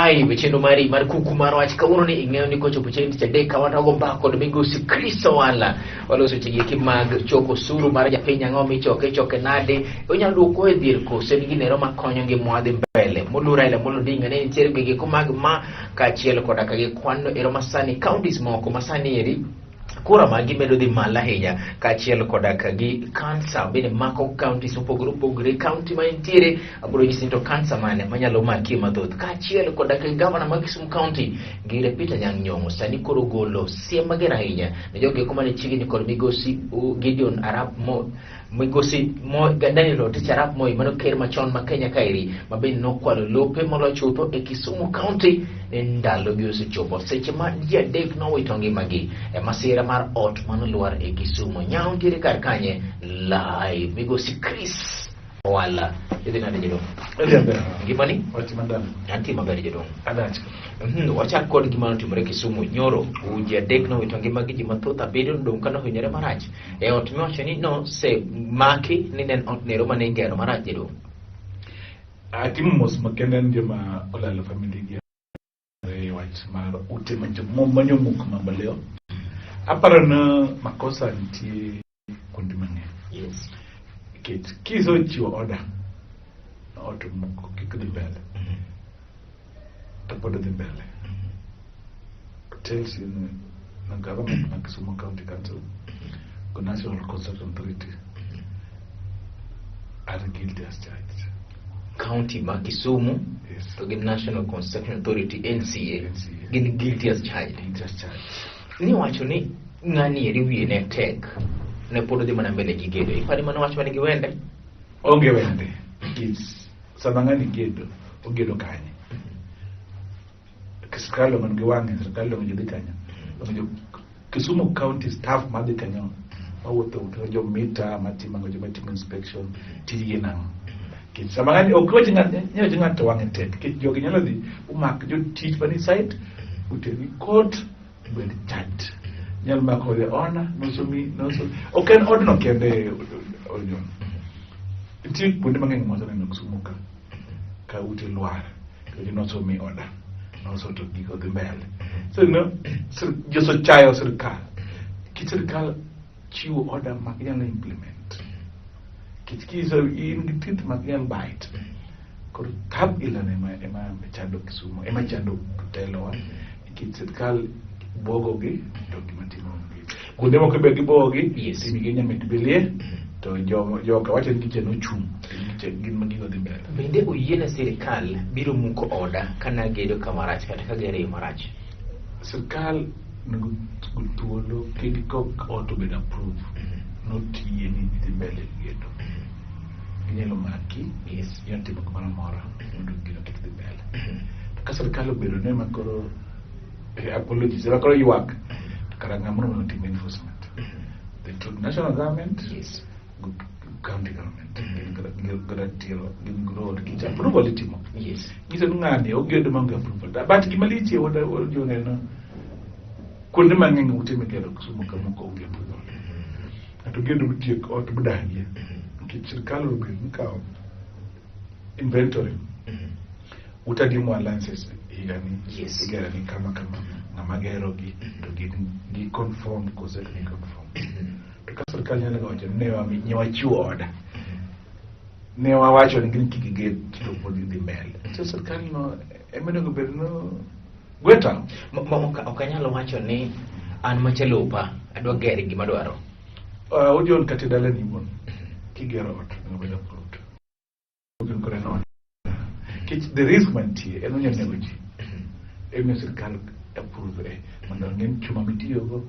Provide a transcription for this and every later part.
Live chenro mari mar kuku mar wach kawuono ni ing'eyo ni kochopo chieng' tich adek ka wanago mbaka kod migosi Chris Owala waloso weche gieki mag choko osuru mar japiny. Ang'o michoke, ichoke nade, onyalo duoko e dhier kose en ginero makonyo ngima dhi mbele. Moluor Raila Amolo Odinga ne nitiere gwenge eko mag ma kaachiel koda ka gi kwan ero masani counties moko masani eri kura magi medo dhi malo ahinya, kaachiel koda ka gi kansa bende mako counties mopogore opogore. County ma intiere abiro nyisi ni to kansa mane manyalo maki mathoth, kaachiel koda ka gavana ma Kisumu County Ngire Peter Anyang' Nyong'o sani koro golo siem mager ahinya ne jogo eko mane chiegni kod migosi Gideon Arap Moi, migosi Moi, Daniel Rotich Arap Moi mano ker machon ma Kenya kaeri ma bende nokwalo lope molo chutho e Kisumu County ne ndalogi osechopo seche ma ji adek nowito ngimagi e masira mar ot manolwar e Kisumu. Nyawo nitiere kar kanye live migosi Chris Owala. Idhi nade, jaduong'? Ngimani? Wach madam. Antie maber, jaduong'. Adach. Wachak kod gima notimore Kisumu nyoro. Ji adek nowito ngimagi, ji mathoth abiriyo nodong' ka nohinyore marach e ot miwacho ni nose maki ni ne en ot nero mane igero marach, jaduong'. Atimo mos makende ne joma olalo family gi e wach mar ute manyomuk mamboleo. Aparo ni makosa nitie kuonde mang'eny. Nikech kisechiwo order ot omuk kik dhi mbele to pod dhi mbele. Tells you ni na government ma Kisumu County Council go National Construction Authority are guilty as charged. County ma Kisumu to gi National Construction Authority, NCA, NCA. gin guilty as charged. Guilty as charged. Ni wacho ni ng'ani eri wiye ne tek ne pod odhi mana mbele gi gedo. Ipani mano wach mane gi wende? Onge wende. Nikech sama ng'ani gedo, ogedo kanye? Sirkal man gi wang'e, sirkal onego dhi kanyo. Onego Kisumu County staff madhi kanyo mawuotho kata jo mita matimo ang'o, joma timo inspection, tijgi nang'o? Nikech sama ng'ani ok wach ng'ato, nyalo ng'ato wang'e tek. Nikech jogi nyalo dhi omak jotich mani site, otergi court, bed charged. Nyalo mako the owner, noso mi, noso. Ok en odno kende onyo. Nitie kuonde mang'eny mwaseneno Kisumu ka, ka ute lwar, to ji noso mi order, noso to gigo dhi mbele. So no, josochayo sirkal. Nikech sirkal chiwo order mak nyalo implement. Nikech kiso in gi teeth mak nyal bite. Koro tab ilane ema chando Kisumu, ema chando telowa. Nikech sirkal bwogogi to gima timo onge. Kuonde moko be gibogogi, timigi nyamet bilie, to jo joka wacho ni giche nochung', giche gin ma gigo dhi mbele. Bende oyiene sirikal biro muko oda ka nagedo kama rach kata ka gero e yo marach? Sirkal onego thuolo kik kok ot obedo approve notiye ni dhi mbele gi gedo. Ginyalo maki, ginyalo timo gimoro amora mondo gino kik dhi mbele. To ka sirkal obedo ne ma koro apologies, ema koro ywak, to kara ng'ama onego otim enforcement? The two national government go county government gin gi ratiro, gin gi role nikech approval itimo. Nyiso ni ng'ani ogedo maonge approval. But gima lich e joneno kuonde mang'eny ute migero Kisumu ka moko onge approval. Ng'ato gedo motiek ot modagie nikech sirkal obedo ni kawo inventory. Ute adi mwa license higani igero ni kama kama, ng'ama gerogi to gin gi conform kose ok gi conform. To ka sirkal nyalo wacho ni ne wachiwo order, ne wawacho ni gin kik giged to pod gidhi mbele. So sirkal no ema onego bed no gweta. Ok anyal wacho ni an machalupa adwa gere gima dwaro. Odion kata e dalani wuon kigero ot onego bed approved. Gin kore no. Nikech the risk mantie en onyalo nego ji. Emiyo sirkal approve e mondo ong'e ni chuma mitiyogo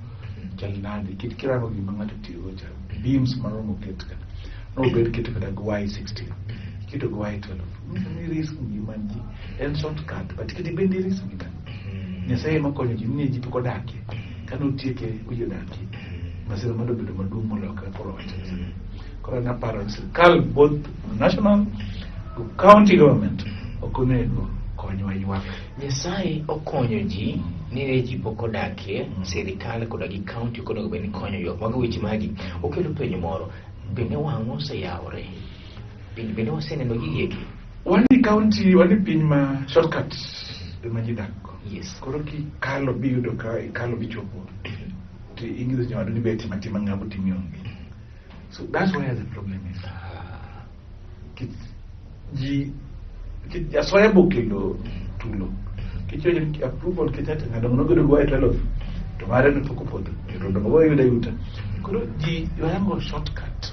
chal nade. Nikech kirango gima ng'ato tiyogo cha beams maromo ket ka nobed keto kata gi Y16 keto gi Y12 nyiso ni risk ngima ji en shortcut but kata ibende risk ngima. Nyasaye ema konyo ji ni ji pok odakie. Kane otieke oyie dakie masira mondo obedo maduong' moloyo kaka koro wacho. Koro naparo ni sirkal both national to county government ok onego konywa ywak. Nyasaye okonyo ji ni ne ji pok odakie, sirikal koda gi county ok onego bed ni konyo ywak. Mago weche magi. Okelo penjo moro. Bende wang'wa oseyawore? Bende waseneno gigi eki? Wan e county, wan e piny ma shortcut. ema ji dak go. Koro kikalo biyudo ka ikalo bichopo to ing'iso nyawadu ni be tim atima ng'abo timi onge. So that's where the problem is. Ji asoya bokelo tulo. Kichweyo approval kichate ng'ado nobedo go white 12 to mare ne pok opodho. To dongo yudo yuta. Koro ji rango shortcut.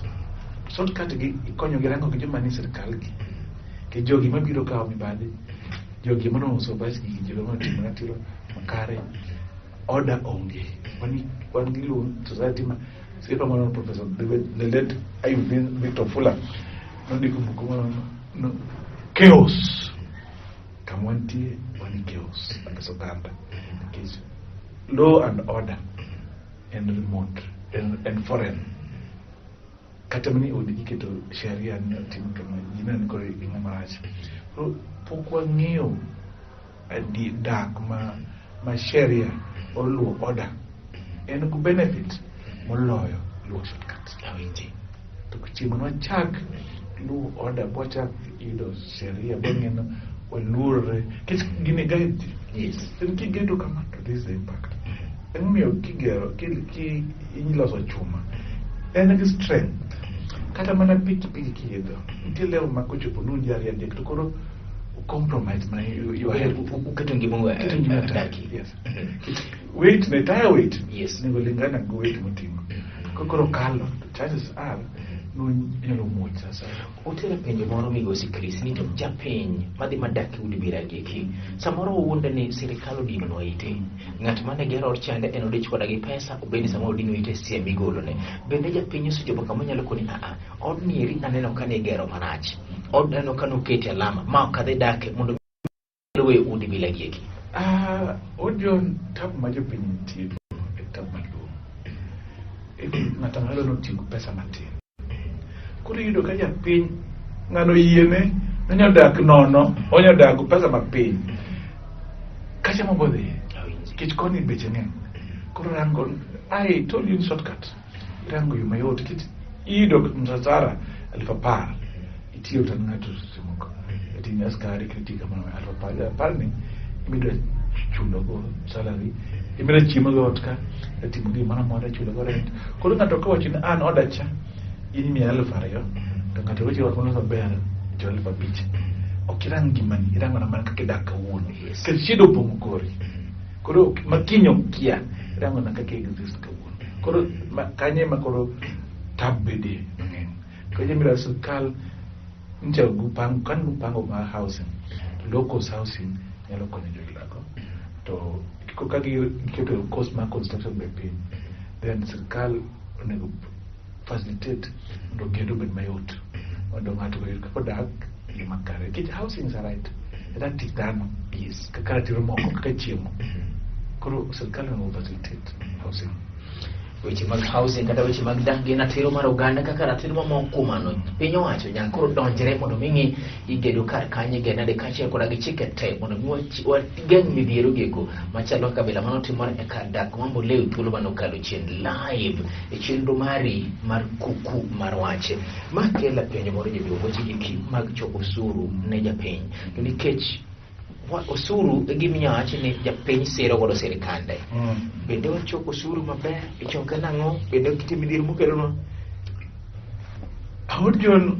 Shortcut gi ikonyo gi rango gi joma ni sirkal gi. Ke jogi mabiro kawo mibadhi, jogi mano supervise gi, jogi mano timo ratiro makare, order onge. Wan gi luong society ma siepa mano Professor David the late Ivan Victor Fuller nondiko buk moro no, chaos. Kama wantie wan e chaos as oganda. Nikech law and order en remote en foreign. Kata mana e odi iketo sheria ni otim kama ji neno ni koro ing'ama marach. Koro pok wang'eyo adi dak ma sheria oluwo order en gi benefit moloyo luwo shortcut. Awinji. To chieng' mane wachak luwo order bwachak yudo sheria bwang'eno waluorre nikech gini guide ji. En kigedo kama to this is the impact. Emomiyo kigero ki iloso chuma en gi strength. Kata mana pikipiki kiidho nitie level ma kochopo nundi ariyo adek to koro compromise mana your health. Uketo ngimau Keto ngima e daki. Yes. Weight ne tire weight. Yes. Onego lingana gi weight moting'o. Kokoro kalo to chances are no inyalo muoch sasa. Otero penjo moro migosi Chris ni to japiny madhi madak e udi biragi eki samoro owuonde ni sirikal odinonwa ite ng'at mane gero ot chande en odich koda gi pesa obed ni samoro odino ite siem igolone bende japiny osechopo kama onyalo koni aa odni eri aneno ka nigero marach od aneno ka nokete alama ma ok adhi dake mondo we udi bilagi eki. Ah, Odion tabu ma jopiny nitie e tabu maduong'. Ng'ato ang'ata notiyo gi pesa matin. Koro iyudo ka japiny ng'ano yiene nonyalo dak nono, onyalo dak gi pesa mapiny. Kacha moko dhi, nikech koni beche ng'eny. Koro rango, I told you in shortcut. Irango yo mayot, nikech iyudo msasara 10,000. Itiyo to ng'ato seche moko. Iti askari kata itiyo kamano 10,000. Apar ni imidwa chulo go salary, imidwa chiemo go ot ka, itimo gimoro amora ichulo go rent. Koro ng'ato kawacho ni an oda cha, in imiya 2,000, to ng'ato wacho ot molos maber to 5,000. Ok irang ngimani, irango mana kaka idak kawuono. Yes. Nikech shida opong'o kori. Koro makiny okia, irango mana kaka exist kawuono. Koro kanye ma koro tab bedie mang'eny. Kanye mira sirkal ncha gupango, kan gupango mar housing, low cost housing nyalo konyo jogilago. To ka giketo cost mar construction be piny, then sirkal onego facilitate mondo gedo obed mayot. Mondo ng'ato oyud kaka odak e yo makare. Nikech housing is a right. En ratich dhano. Yes. Kaka ratiro moko, kaka chiemo. Koro sirkal onego facilitate housing. Weche mag housing kata weche mag dak gin ratiro mar oganda kaka ratiro mamoko mano piny owacho nyaka koro donjre mondo mi ng'i igedo kar kanye igedo nade kaachiel koda gi chike te mondo mi wageng' midhiero gieko machalo kaka bila mano timore e kar dak ma Mboleo thuolo mane okalo chien live e chenro mari mar kuku mar wach. Ma kela penjo moro jaduong' weche gi mag choko osuru ne japiny to nikech osuru e gima inyalo wachi ni japiny siro godo sirikande. Bende wachoko osuru maber, ichoke nang'o, bende kite midhiero mokelonwa? Awuon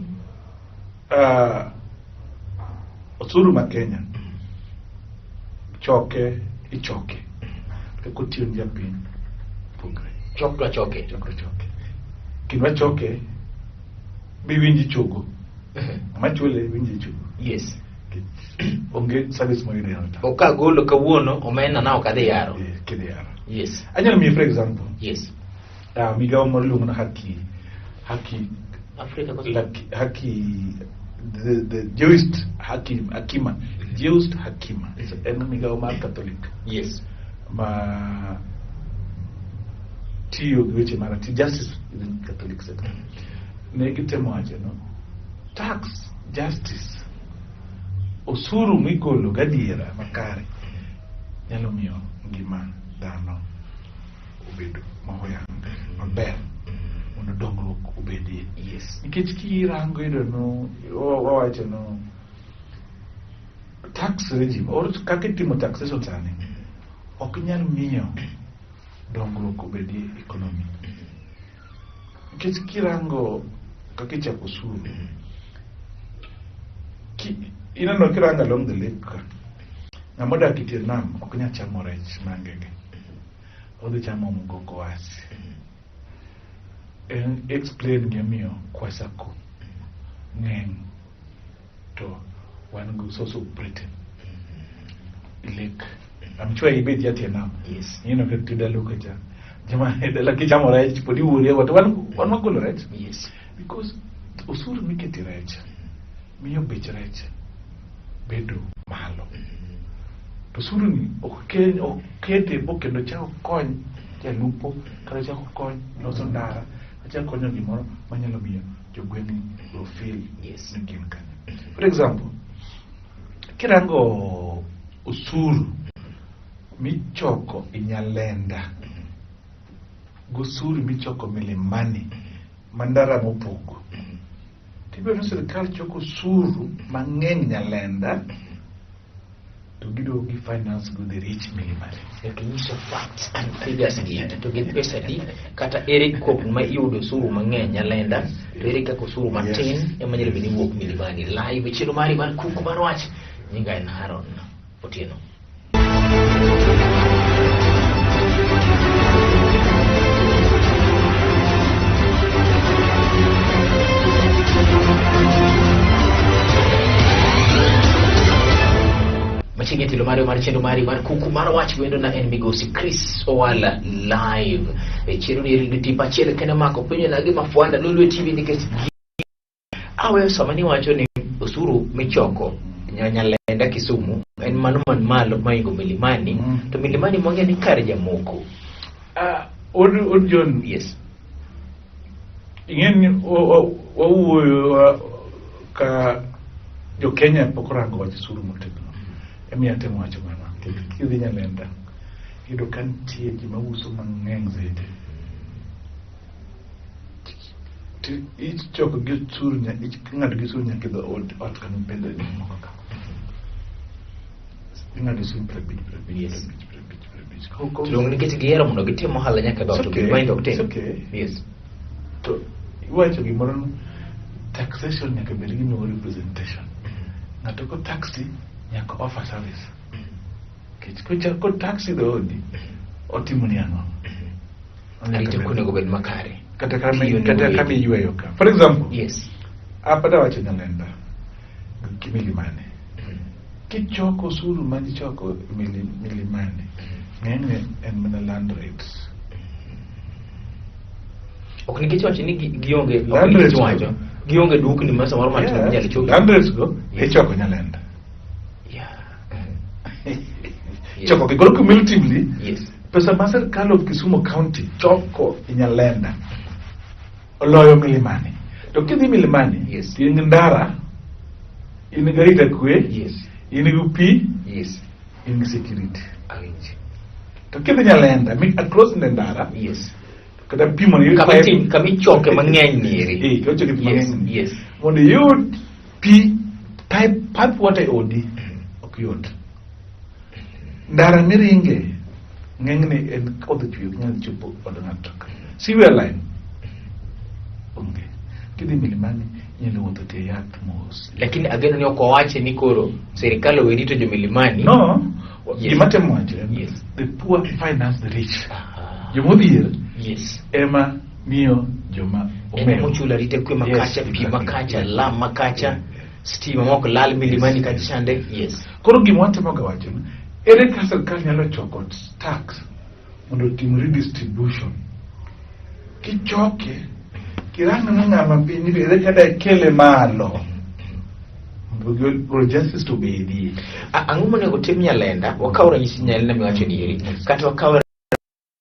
osuru ma Kenya choke ichoke kaka otiyo ne japiny pogre. Chok dwa choke. Chok choke. Kendo wachoke biwinji chogo. Ng'ama chule winji chogo. Yes. Onge service moyudo e ot. Ok agolo kawuono, omenda na ok adhi yaro. Kidhi yaro. Yes. Anyalo miyi for example. Yes. Migawo moro iluongo ni haki Afrika koso? Haki the Jesuit haki Hakima Jesuit Hakima en migawo mar Catholic. Yes. Ma tiyo gi weche mar justice in Catholic sector. Ne gitemo wacho no tax justice osuru migolo gadiera makare nyalo miyo ngima dhano obedo moyang maber mondo dongruok obedie. Yes. Nikech kirango iyudo no wawacho no tax Tax regime or kaka itimo taxation sani ok nyal miyo dongruok obedi e economy. Nikech kirango kaka ichako osuru, ineno kirango along the lake ka, ng'ama odak e tie nam ok nyal chamo rech mangege. Odhi chamo mgogo wasi. En explain gimomiyo kwasako ng'eny to wan go source of protein e lake. I'm sure ibet jatie nam. Ineno ka dalu kacha. Joma e dala kichamo rech pod iwuorie to wan wagolo rech. Because osuru mikete rech miyo bech rech bedo malo. To osuru ni ok kete bo kendo chak kony jalupo kata chak kony loso ndara kata chak konyo gimoro manyalo miyo jogweng'ni ofeel ni gin kanyo. For example, kirango osuru michoko e Nyalenda gi osuru michoko Milimani ma ndara mopogo, tibiro ni sirikal choko osuru mang'eny Nyalenda to giduogo gi finance go the rich Milimani. Nyaka inyiso facts and figures gi to gin pesa di kata ere kok ma iyudo osuru mang'eny Nyalenda to ere kaka osuru matin ema nyalo bedo ni wuok Milimani. Live e chenro mari mar Kuku mar Wach. Nyinga en Haron Otieno. Machiegni tilo mari mar chenro mari mar Kuku mar Wach wendo na en migosi Chris Owala live e chenro ni eri tipo achiel kende mako penjo na gima fwanda Lolwe TV nikech aweyo sama niwacho ni osuru michoko Nyalenda Kisumu en mano man malo maingo Milimani. To Milimani mwang'e ni kar jamoko. Od John. Ing'eni wawuoyo ka jo Kenya pok orango wach osuru motegno. Emiyo atemo wacho mano. Kidhi Nyalenda, iyudo ka nitie ji mauso mang'eny zaidi. Ichoko gi osuru ing'ado gi osuru nyaka e dho ot kama ipedhe gik moko ka. Ing'ado osuru 50, 50, 50, 50, 50. To nikech gihero mondo gitim ohala nyaka e dhoot, to Milimani ok tim. To iwacho gimoro ni taxation nyaka bed gi no representation. Ng'ato ko taxi nyaka offer service. Nikech ko taxi dhoodi, otimo ni ang'o? Arita onego bed makare. Kata kama iyweyo ka. For example, apa dawacho Nyalenda gi Milimani. Kichoko osuru ma ichoko Milimani, ng'enyne en mana land rates. Ok nikech wacho ni gionge, ok nikech wacho gionge dukni ma samoro matin inyalo choki. Land rates go ichoko Nyalenda. Choko gi koro cumulatively, pesa ma sirkal of Kisumu County choko e Nyalenda oloyo Milimani. To kidhi Milimani, to in gi ndara, in gi arita kwe, in gi pi, in gi security. To kidhi Nyalenda, mi across ne ndara, kata pi mondo iyud pipe. Kama ichoke mang'eny ni eri. Kama ichoke pi mang'eny ni. Mondo iyud pi, pipe water e odi, ok yot. Ndara miringe, ng'enyne en kodhi chwe, ok nyal chopo od ng'ato. Sewer line, onge. Kidhi Milimani, inyalo wuotho tie yath mos. Lakini ageno ni ok owache ni koro sirikal owe rito jo Milimani. No, gima temo wacho en, the poor finance the rich. Jomodhier ema miyo joma En omewo. mochulo arita kwe makacha, pi makacha, lam makacha, stima mok lal Milimani kacha chande. Koro gima watemo ga wacho ni, ere ka sirkal nyalo choko tax mondo otim redistribution. Kichoke, kirang ni ng'ama piny ni ere ka dakele malo. Mondo justice to bedie. Ang'o monego tim Nyalenda? Wakaw ranyisi Nyalenda miwacho ni eri. Kata wakaw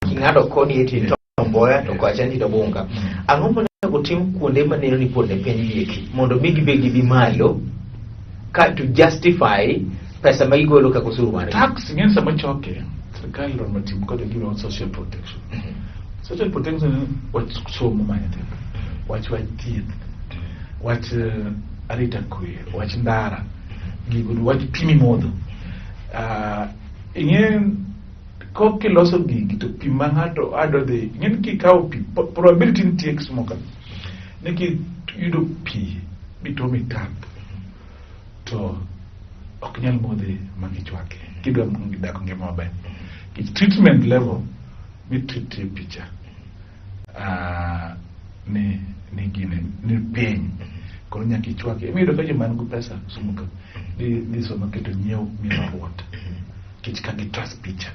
king'ado koni eti to Mboya to kocha ni to Bunga. Ang'o monego tim kuonde maneno ni pod ne piny lieki mondo mi gibed gibi malo ka to justify pesa ma gigolo kaka osuru margi? Tax ng'eny sama choke, sirkal romo tim kode gima social protection. Social protection en wach somo mar nyithindo, wach thieth, wach arita kwe, wach ndara, gigo, wach pi mimodho. Ing'e kok kiloso gigi to pi ma ng'ato ado dhi, ing'e ni kikawo pi, probability nitie Kisumo ka ni kiyudo pi mituomo e tap to ok nyal modhe ma kichwake kidwa dak ngima maber. Nikech treatment level mitreatie picha ni gine ni piny, koro nyaka ichwake. Ema iyudo ka joma nigi pesa Kisumo ka dhi supermarket to nyiewo mineral water nikech ka gi trust picha.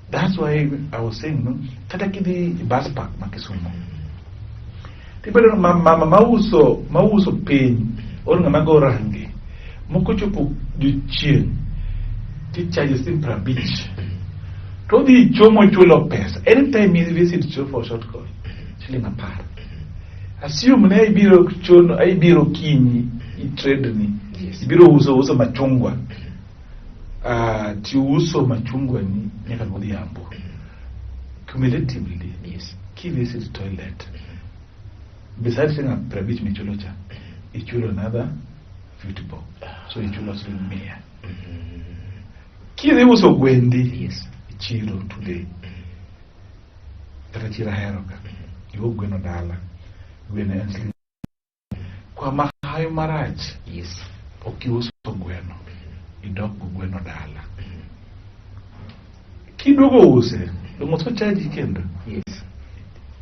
That's why I was saying, no, kata kidhi e bus park ma Kisumo tibedo ni mama mauso piny or ng'ama go rangi moko chopo odiochieng' ticharge siling 50 to odhi chomo chulo pesa. Anytime you visit cho for short call, siling 10. Assume ne ibiro chono, ibiro kinyi i trade ni ibiro uso machungwa, tiuso machungwa ni nyaka godhiambo, cumulatively kivisit toilet, besides siling 50 michulo cha, ichulo another 50 bob, so ichulo siling 100. Kidhi uso gwendi e chiro today, kata chiro Ahero ka, iwuok gweno dala, gweno en siling kwa mahayo marach ok iuso gweno, idok go gweno dala, kiduogo use dong' osechaji kendo.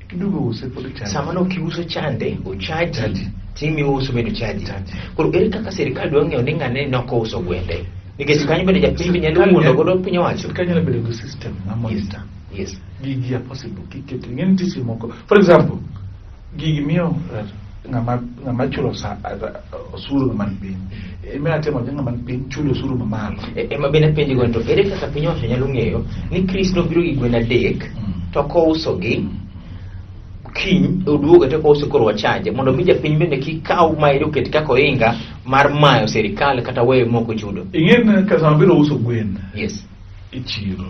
Kiduogo use pod ichaji. Sama no kiuso chande ochaji. Chaji. Chieng' miuso bende ochaji. Chaji. Koro ere kaka sirikal dwa ng'eyo ni ng'ane ne ok ouso gwende? Nikech kanyo bende japiny be nyalo wuondo godo piny owacho. Sirikal nyalo bedo gi system ma monitor gigi are possible kiketo. Ing'e nitie seche moko, for example, gigi miyo ng'ama chulo osuru ng'ama ni piny ema atemo ni ng'ama ni piny chulo osuru mamalo. Ema bende apenji go to ere kaka piny owacho nyalo ng'eyo ni Chris nobiro gi gwen adek to kousogi kiny oduogo to kouso, koro wachaje mondo mi japiny bende kik kaw maeri oket kaka ohinga mar mayo sirikal kata weyo moko chudo. Ing'e ni ka sama biro uso gwen e chiro,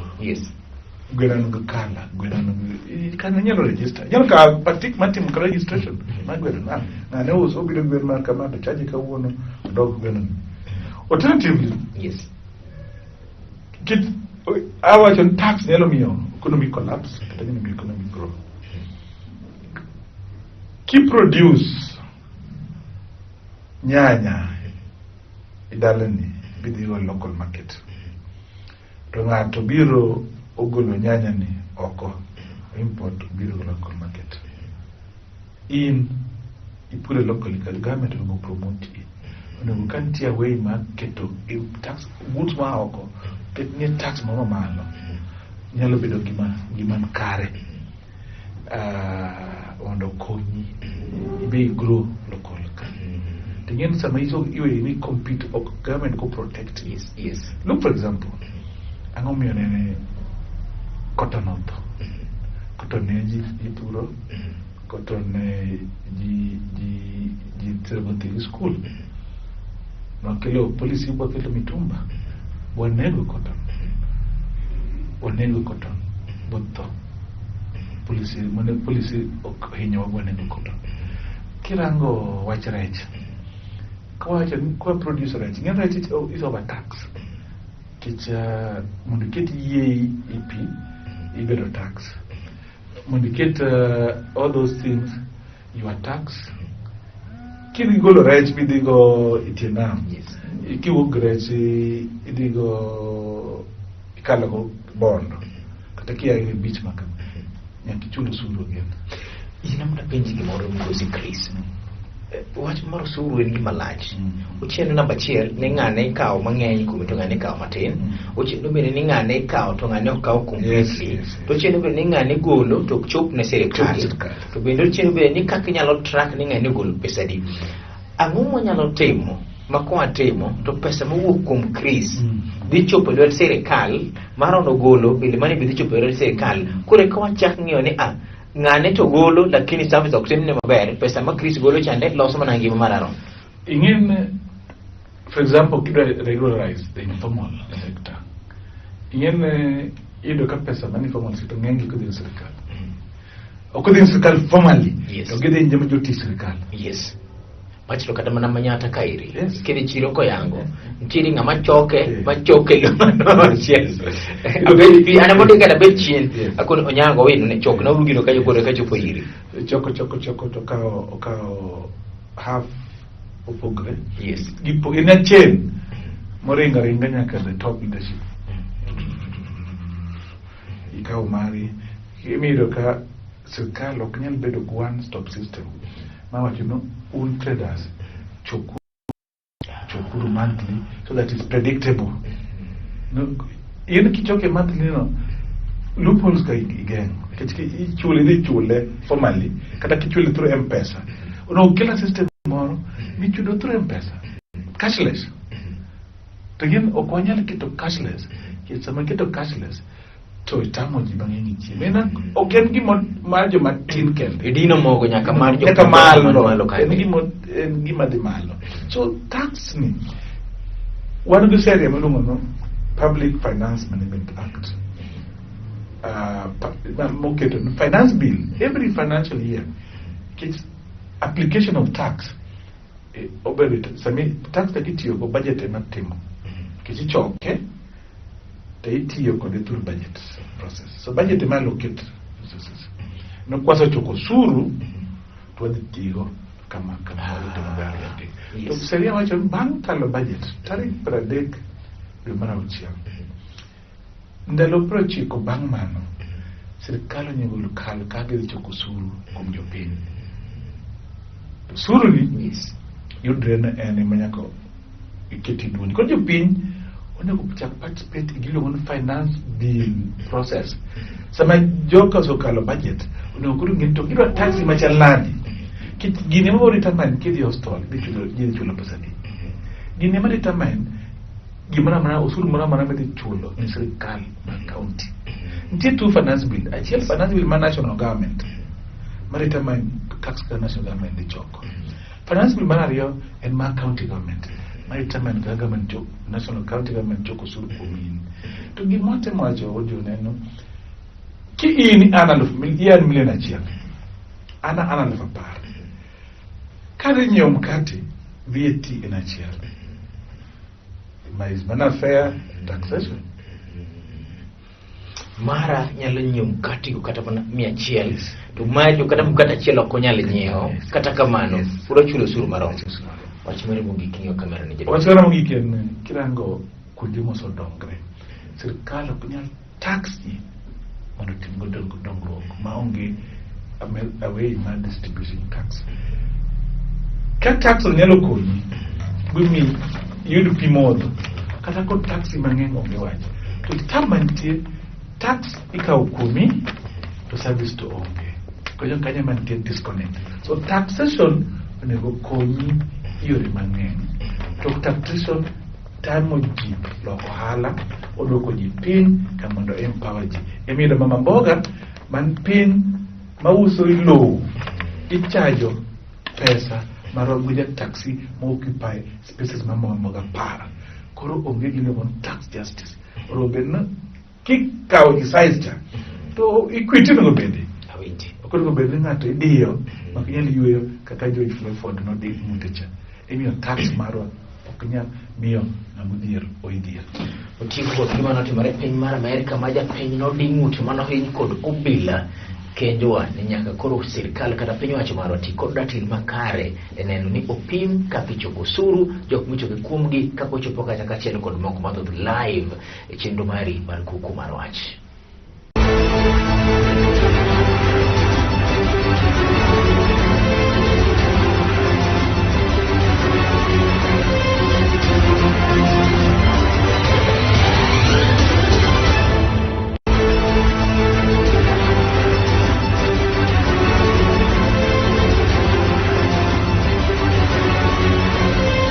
gweno nigi kala, gweno nigi kana inyalo register, inyalo kawo patik matimo ka registration mar gweno na ng'ane uso obiro gwen mar kama to chaji kawuono odog gweno ni. Alternatively, kit awacho ni tax nyalo miyo economy collapse kata nyalo miyo economy grow. Kiproduce nyanya e dalani bidhigo e local market to ng'ato biro ogolo nyanya ni oko, import biro go local market, in ipure locally ka government onego promote i onego ka nitie way mar keto tax goods ma oko ketnie tax moro malo nyalo bedo gima kare mondo okonyi ibe i grow local ka. To ing'e ni sama iso iwe ni compete ok government ko protect. Look, for example, ang'o miyo nene cotton otho? Cotton ne ji puro, cotton ne ji tero nyithi school. Wakelo policy, wakelo mitumba, wanego cotton, wanego cotton botho. Policy mane policy ok hinyowa, wanego cotton. Kirango wach rech, kawacho ni kwa produce rech, ing'e rech is over tax nikech mondo iket yie e pi ibedo tax, mondo iket all those things you are tax. Kidhi golo rech midhi go e tie nam, kiwuok gi rech idhi go ikalo go Bondo kata kia e beach ma kama, nyaka ichul osuru again. In ema napenji gimoro, migosi Chris. Wach mar osuru en gima lach. Ochieno namba achiel ni ng'ane ikawo mang'eny kuome to ng'ane ikawo matin. Ochieno bende ni ng'ane ikawo to ng'ane ok kaw completely. Yes. To ochieno bende ni ng'ane golo to ok chop ne sirikal. Chop sirikal. To bende ochieno bende ni kaka inyalo track ni ng'ane ogolo pesa adi. Ang'o mwanyalo timo ma kwatimo to pesa mowuok kuom Chris dhi chopo e lwet sirikal mar ono golo bende mane be dhi chopo e lwet sirikal? Koro eka wachak ng'iyo ni ng'ane to golo lakini service ok timne maber, pesa ma Chris golo chande loso mana ngima mar Aaron. Ing'e ni, for example, kidwa regularize the informal sector, ing'e ni iyudo ka pesa man informal sector ng'eny gi kodhi e sirikal, ok odhi e sirikal formally, to gidhi joma jotich sirikal. Yes. Machalo kata mana manyata kaeri. Yes. Kidhi chiro koyango. Nitiere ng'ama choke, Yes. machoke lo achiel. Yes. Abet pi, an mondo kata abet chien. Yes. Akoni onyango wenu ne chok na uru gino kacho kore kachopo iri. Choko choko choko to okawo half opogre. Yes. Gipo en a chain moringo aringa nyaka the top leadership. Ikawo mari imiyudo ka sirkal ok nyal bedo gi one stop system mawacho ni un traders chokuru chokuru monthly so that it's predictable. No, in kichoke monthly no loopholes ka igeng'o nikech ichule idhi chule formally kata kichule through M-Pesa. No kila system moro michudo through M-Pesa cashless. To gin ok wanyal keto cashless nikech sama iketo cashless to itamo ji mang'eny e chiemo. En ok en gima mar joma tin kende. Idino mogo nyaka mar jok nyaka man malo malo kanyo. En gima dhi malo. So tax ni wan gi sheria miluongo no Public Finance Management Act moketo ni finance bill every financial year nikech application of tax obedo sami tax ka itiyogo budget ema timo nikech ichoke to itiyo kode through budget process. So budget ema allocate resources. No kwasechoko osuru to wadhi tigo kama kama wadhi timo gari adek. To sheria wacho ni bang' kalo budget tarik 30 dwe mar auchiel ndalo 90 bang' mano sirikal onego kal ka gidhi choko osuru kuom jopiny. To osuru ni yudre ni en ema nyaka iket e duondi. Koro jopiny onego chak participate e giluongo ni finance bill process. Sama joka osekalo budget, onego koro ng'e ni to gidwa tax machal nadi. Nikech gini ema biro determine kidhi e osiptal idhi chulo pesa adi. Gini ema determine gimoro amora osuru moro amora midhi chulo ne sirikal mar county. Nitie two finance bill. Achiel finance bill mar national government ma determine tax ka national government dhi choko. Finance bill mar ariyo en mar county government ma determine kaka government choko, national county government choko osuru kuom in. To gima watemo wacho joneno ki in an aluf in milion achiel an 10,000 kadhi nyiewo mkate VAT en achiel. Ma is mana fair taxation. Mara nyalo nyiewo mkate go kata mana 100 to mari to kata mkate achiel ok onyal nyiewo. Kata kamano udwa chulo osuru marom. Wach mari mogik king'iyo kamera ni Wach mara mogik en kirango kuonde mosedongre sirikal ok nyal tax ji mondo otim go dongruok maonge a way mar distribution tax. Ka tax nyalo konyi gimi iyud pi modho kata kod taxi mang'eny onge wach. To tam mantie tax ikawo kuomi to service to onge. Kanyo kanyo mantie disconnect. So taxation onego konyi yore mang'eny. To taxation tamo ji loko ohala, oduoko ji piny ka mondo empower ji. Emiyudo mama mboga man piny mauso lowo ichajo pesa marom gi ja taxi ma occupy spaces ma mama mboga 10. Koro onge gimiluongo ni tax justice. Koro bed ni kikawo gi size cha to equity onego bedi. Awinji. Ok onego bed ni ng'ato idiyo mak inyal yueyo kaka George Floyd nodi ng'ute cha. Imiyo tax marwa ok nyal miyo ng'ama odhier oidhier. Otieko kod gima notimore e piny mar Amerka ma japiny nodi ng'ute manohiny kod obila kenjowa ni nyaka koro sirikal kata piny owacho marwa ti kod ratil makare e neno ni opim kaka ichoko osuru jok michoke kuomgi kaka ochopo kacha kaachiel kod moko mathoth live e chenro mari mar kuku mar wach.